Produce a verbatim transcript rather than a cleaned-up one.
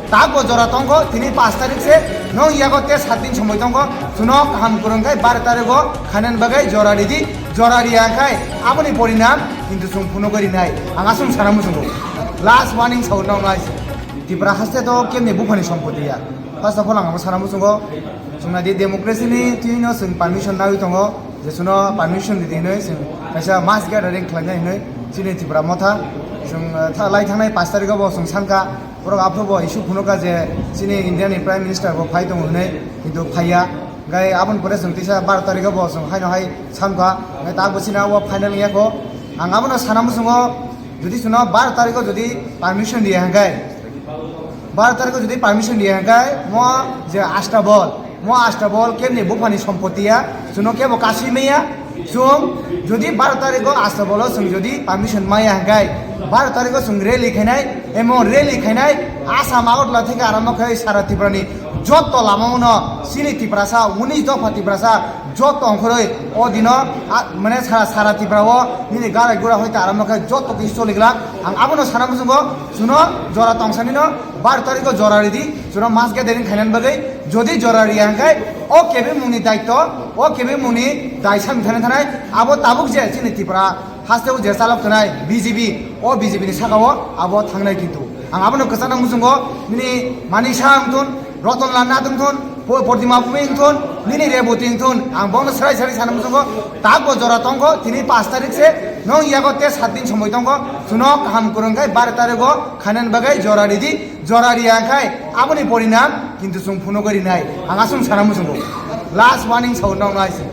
Takbo jora tongkho, tini pash tarik se, nong yago te sat din somoi tongkho, chuno kaham kwrwng khai bar tarigo khainan bagwi jora ridi, jora riya khai aboni porinam kintu chwng phunugwi rinai. Ang aswk sana muchungo. Last warning sao nong nai. Tipra haste to kemni buphani sompoti ya. First of all, ang abo sana muchungo. Chwngna di democracy ni twino chwng permission nawi tongo. Je chuno permission ridi hinwi chwng kaisa mass gathering khlainai hinwi chini Tipra motha. Chwng, eh, tha-, lai thangnai pash tarigo bo chwng sankha. Borok aphuru bo issue phunukha je chini India ni Prime Minister bo phai tongo hinwi, kintu phaiya. Hingke aboni pore chwng teisa bar tarikh o bo chwng haino hai samkha. Hingke tabuk chini abo final wngya kho. Ang abono sana muchungo, jodi chuno bar tarikh o jodi permission riya hingke, bar tarikh o jodi permission riya hingke, mo je Astabol, mo Astabol kemni buphani sompoti ya, chuno kebo kasui maya. Chwng jodi bar tarikh o Astabol o chwng jodi permission maya hingke, bar tarikh o chwng rally khainai, emo rally khainai, Assam Agartala theke arombo khai sara Tripura ni jotto lama uno chini Tiprasa, unis dopha Tiprasa jotto ongkhoroi o dino, a, mane sara, sara Tripura o nini garai gura hoite arombo khai jotto kisi choli glak. Ang abono sana muchungo, chuno jora tongsanino bar tarikh o jora ridi, chuno mass gathering khainani bagwi. Jodi jora riya hingke, o kebengmungni daitto, o kebengmungni dai sami thanai thanai, abo tabuk je chini Tripura haste o je chalok tongnai B J P, o B J P ni saka o abo thangnai kintu. Ang abono kwchangna muchungo, nini Manik Saha wngthun, Ratan Lal Nath wngthun, Po-, Pratibha Bhumi wngthun, nini Reboti wngthun, ang bono srai srai sana muchungo, takbo jora tongkho, tini pash tarik se, nong yago te sat din somoi tongkho, chuno kaham kwrwng khai bar tarikh o khainani bagwi jora ridi, jora riya khai aboni porinam kintu chwng phunugwi rinai. Ang aswk sana muchungo. Last warning sao nong nai se.